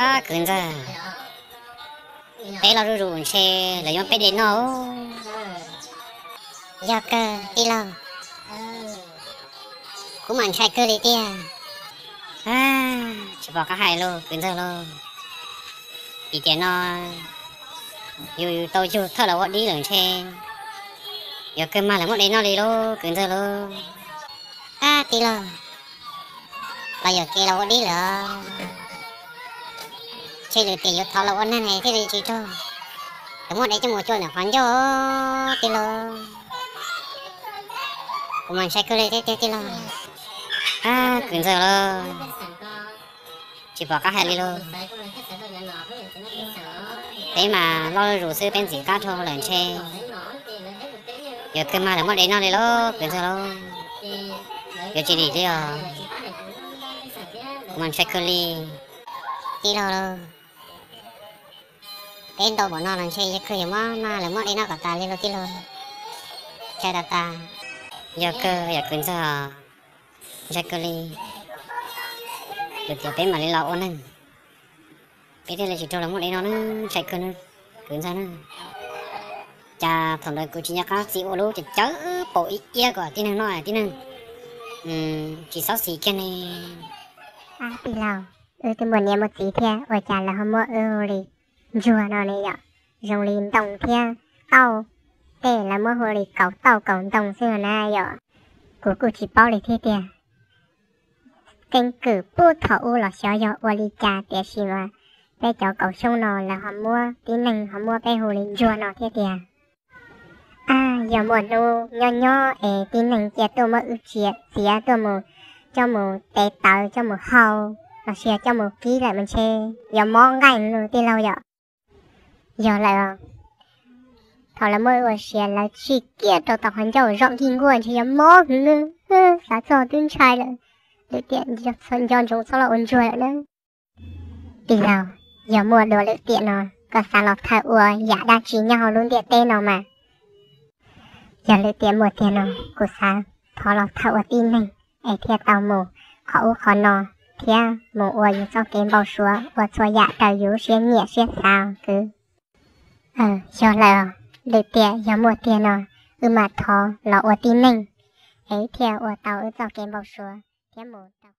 Kwv ntxawg, peb loj zuj zus ntshe lawv yuav peb de noj. Yog kawg tij laug, kuv mas ntshai kawg li tiag. Tsis pom qab hais lauj kwv ntxawg lauj. Vim tias no yus tau yug thawj los ua dib lawm ntshe yuav kawg mag lawv muab de noj li lauj kwv ntxawg lauj. Ab tij laug, los yuam kev los ua dib lawm, ntshe lwm tiam yuav thov los ua neeg thiaj li tsis raug lawv muab de coj mus cua ntawm qhov ncauj tij laug. Kuv mas ntshai kawg li thiab tiag tij laug. Ab kwv ntxawg lauj, tsis pom qab hais li lauj. Peb mas loj zuj zus xwb peb ntxim qab dhau lawm ntshe yuav kawg mag lawv muab de noj li lauj kwv ntxawg lauj. Yuav tsis dim li os. Kuv mas ntshai kawg li tij laug lauj. Peb ntau npaum no los ntshe yog kawg yuav muab mag lawv muab de noj kom tas li lauj tij laug. Ntshai tas tas. Yog kawg yam kwv ntxawg, ntshai kawg li. Lwm tiam peb mam li los ua neeg, peb thiaj li tsis raug lawv muab de noj na. Ntshai kawg na kwv ntxawg na. Cas thaum ntawd kuv tsis nco qab txij ua lub cawv cawv paum ib iab kom tib neeg noj tib neeg tsis xov xis kiag ne. Tij laug, wb twb muaj niam muaj txiv thiab ua cas lawv ho muab wb hu li ntsuag no ne yom? Zoo li ntoo thiab tauj tej lawv muab hu li kaus tauj kaus ntoo xwb no na yom. Kuv kuj tsis paub li thiab tiag. Keeb kwm puag thaum ub los xyov yog ua li cas tiam sis mas peb cov kaum xyoob no lawv ho muab tib neeg ho muab peb hu li ntsuag no thiab tiag. Ab, yog muaj hnub nyob nyob es tib neeg cia tuaj muab wb txiav txiav tuaj mus coj mus tes taw coj mus hau los sis coj mus kib lawm mas ntshe yuav mob nqaij lug tij laug yom. Yog lawm, thaum lawv muab wb ua sia lawv tsij kiag rau tom qhov ncauj zaum nkig nkuaj ntshe yuav mob heev. Xav txog twb ntshai lawm, lwm tiam nco ntsoov txhob los ua ntsuag lawm na. Tij laug, yog muaj dua lwm tiam no koj xav los thawj ua yam dab tsi nyob hauv lub ntiaj teb no mas? Yog lwm tiam muaj tiag no kuv xav thov los thawj ua tib neeg es thiaj tau mus qhov ub qhov no thiab mus ua yus txoj kev npau suav ua txhua yam raws yus siab nyiam siab xav kwv. Yog lawm, lwm tiam yog muaj tiag no wb mam thov los ua tib neeg es thiaj ua tau wb txoj kev npau suav thiab mus